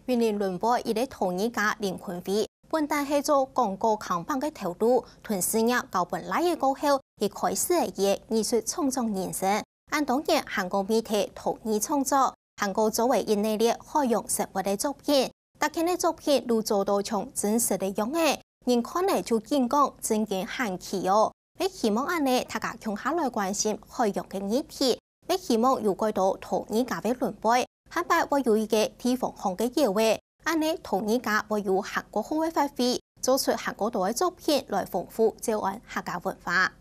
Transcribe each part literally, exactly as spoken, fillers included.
雲林崙背一個陶藝家林坤輝，本旦係做廣告看板个頭路，同事業交分倈仔過後，佢開始了佢个藝術創作人生。恁多年還過面對陶藝創作，還過做為一系列海洋生物个作品，逐件个作品都做到像真實个樣仔，人看了就緊講真經還奇哦！也希望恁仔大家共下來關心海洋个議題，也希望有蓋多陶藝家个崙背，下擺會有一個地方項个搖仔，恁仔陶藝家會有還過好个發揮，做出還過多个作品來豐富詔安客家文化。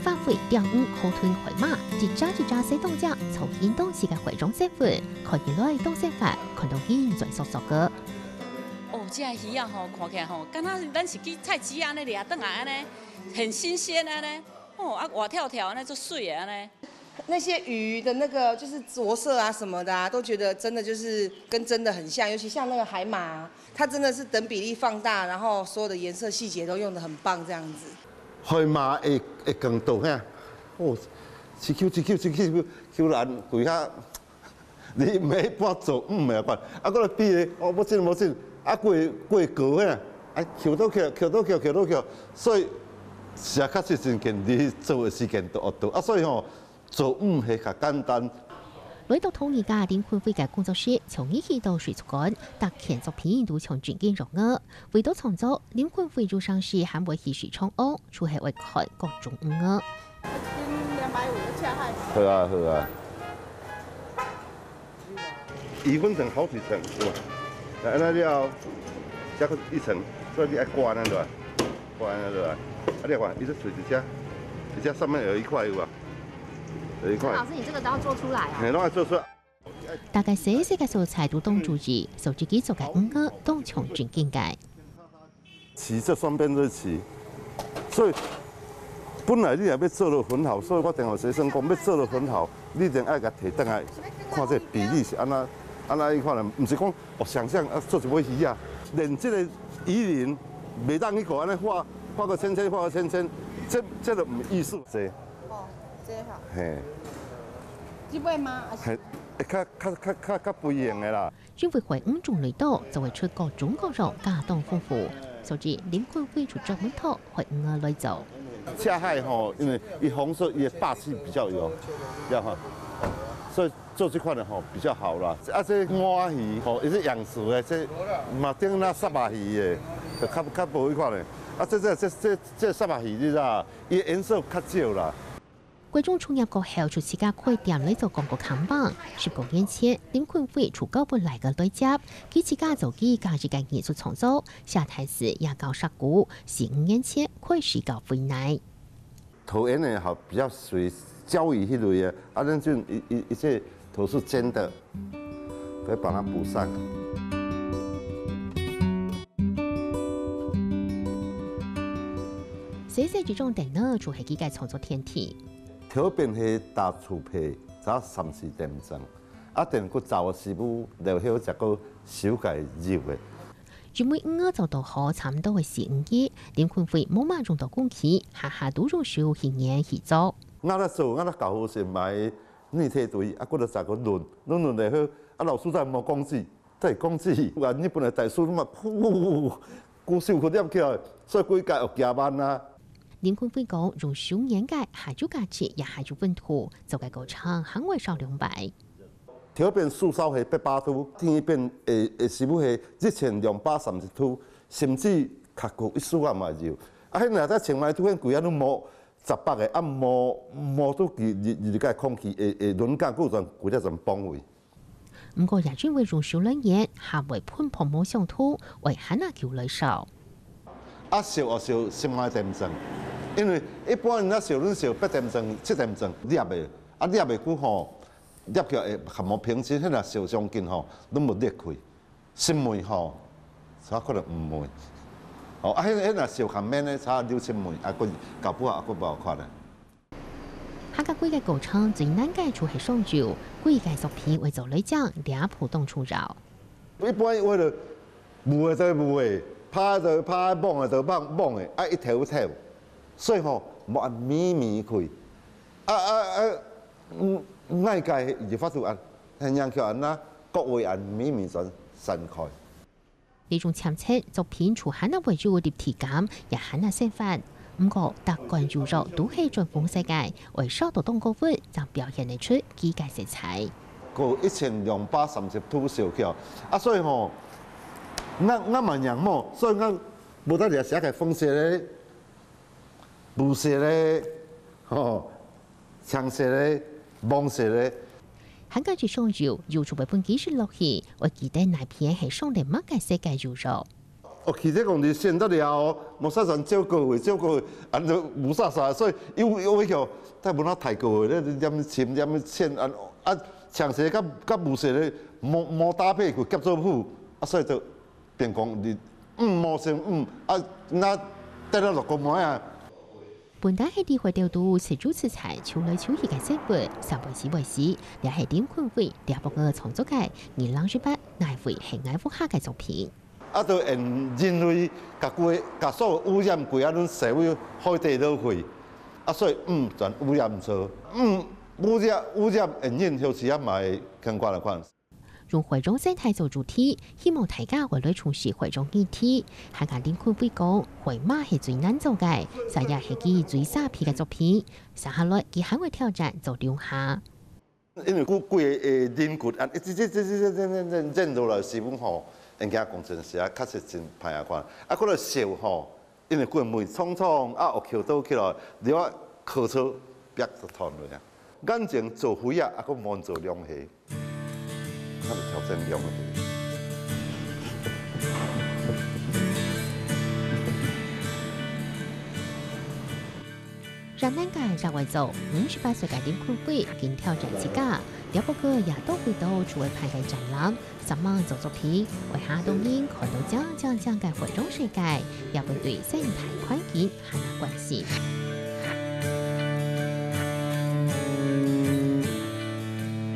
發揮釣魚、河豚、海馬，一隻一隻細當隻，像緊當細个海洋生物，看起來當生活，看到人嘴縮縮个。哦，這魚啊吼，看起來吼，敢若咱是去菜市仔按呢掠轉來按呢，很新鮮按呢。哦，啊，活跳跳按呢，足媠的按呢。那些魚的那個就是着色啊什麼的啊，都覺得真的就是跟真的很像，尤其像那個海馬啊， 它真的是等比例放大，然後所有的顏色細節都用得很棒，這樣子。海馬會會講到遐，哦，一球一球一球球，球籃規下，你每半做五个款，啊，過來比咧，哦，無準無準，啊，過過高遐，啊，球都球，球都球，球都球，所以是啊，確實真緊，你做的時間都惡多，啊，所以吼， 做毋係較簡單。來到陶藝家林坤輝个工作室，從一起到水族館，逐件作品都像真經樣仔。為到創作，林坤輝有成時還會去市場哦，就係愛看各種魚仔。好啊，好啊。 一分成好幾層，是吧？來，按呢了，加个一層，所以你愛掛按呢落來，掛按呢落來。啊，你看，一直垂直下，直下上面有一塊，有吧？有一塊。老師，你這個都要做出來啊？嘿，攏愛做出來。大家細細个所在都當注意，手機機做个魚仔當像真經个。 鰭，這雙邊都是鰭。所以本來你若欲做到很好，所以我定予學生講，欲做到很好，你一定愛共提轉來，看這比例是按怎，按怎一款人，毋是講哦想像啊做一尾魚啊，連這個魚鱗袂當一个按呢畫，畫个圈圈，畫个圈圈，這這都毋藝術，這哦，這好。嘿，這尾嗎？還是嘿，會較較較較較肥型的啦。 因為海魚種類多，做會出各種各樣，價當豐富，所以林坤輝就專門討海魚仔來做。赤海吼，因為伊紅色，伊的霸氣比較有，知道哈？所以做這款的吼比較好啦。啊，這鰻魚吼，也是養殖的，這嘛頂那虱目魚的，就較較無一款的。啊，這這這這这虱目魚，你知道，伊顏色較少啦。 國中畢業過後，就自家開店來做廣告看板。十多年前，林坤輝就交分倈仔來接，佢自家做起家己个藝術創作，寫台詞也教石鼓，四五年前開始教肥奶。頭圓的好，比較屬於鮫魚那類的，啊，那就一一一些頭是尖的，可以把它補上。細細一種電腦就係佢个創作天地。 頭邊係打厝皮，差三四點鐘，啊，等佢做个時務，了後才過收起來油个。因為魚仔做到好差毋多个四五日，林坤輝無麼用到工具，下下都用手去研去做。𠊎來做，𠊎來搞好勢買泥體堆，啊，過來再過輪，輪輪了後，啊，老師再無工具，再工具，啊，日本个大師嘛，呼， 鼓手去拈起來，所以規家有加班啊。林坤輝講，用手研个還有價值，也還有溫度，做个過程還會燒兩擺。頭一遍四燒係八百度，第二遍會會師傅係一千兩百三十度，甚至較高一絲仔嘛有。啊，迄若在清邁都很貴啊，都無十八个，啊無無都佢佢佢个空氣會會輪間，故障規隻全崩位。 毋過也因為用手來研，還會歕泡無相同，會還較久來燒。啊，燒啊燒，先買點鐘，因為一般人啊燒，恁燒八點鐘、七點鐘，捏个，啊，捏个久吼，捏起來會較無平均，迄若燒上緊吼，攏無裂開，新梅吼，差可能毋梅。哦，啊，迄迄若燒較慢呢，差六七梅，啊，佢搞不好啊，佢無好看呢。 客家粿个過程最難个就係上油，粿个作品會做來講，這步當重要。一般為了焐个就焐个，拍个就拍，摸个就摸摸个，啊，一頭一頭，所以吼，莫按咪咪開。啊啊啊，嗯，外界有法度恁，係讓佢恁啊，各位恁美美轉散開。這種簽冊作品除還啊會有立體感，也還啊生活。毋過，逐款有肉都係專攻世界，愛燒到當過分，正表現得出佢个色彩。過一千兩百三十度燒去哦，啊，所以吼，𠊎，𠊎嘛仰慕，所以𠊎無得了寫个紅色个、 烏色个，吼，青色个、黃色个。還過一上油，油就會分佢食落去，愛記得哪片係上了麼个色个油肉。哦，其實講你選得了哦，無啥算照顧佢，照顧佢，恁就無啥啥，所以有有一條，但無那太過咧，你點深點淺，啊啊，青色甲甲烏色个，無無搭配佢夾做伙，啊，所以就 變講你，嗯，無成，嗯，啊，那得了六個妹啊。本來係在海島肚自由自在、秋來秋去个生活，煞尾時尾時，這係林坤輝這駁仔創作个，二零一八，𠊎會係𠊎屋下个作品。啊，都因為甲規甲所有污染規啊，攏社會海底落去，啊，所以，嗯，全污染咗，嗯，污染污染原因，有時也嘛會相關个款。 用海洋生態做主題，希望大家會來重視海洋議題。還佮林坤輝講，海馬係最難做个，所以也係佢最沙鼻个作品。接下來，佢還會挑戰做龍蝦。因為佢規个，呃，人骨啊，一直、一直、一直、一直、一直、一直落來，師傅吼，人家講真實啊，確實真歹啊款。啊，過來燒吼， 因為骨尾重重，啊，學橋倒起來，你愛靠著壁就斷了啊。眼睛做灰啊，啊，閣望做龍蝦，啊，就調整龍蝦。熱難个熱愛做，五十八歲个林坤輝，緊挑戰自家，這駁仔也到幾多就會辦个展覽， 煞猛做作品，為下當人看到靚靚靚个海洋世界，也會對生態環境還較關心。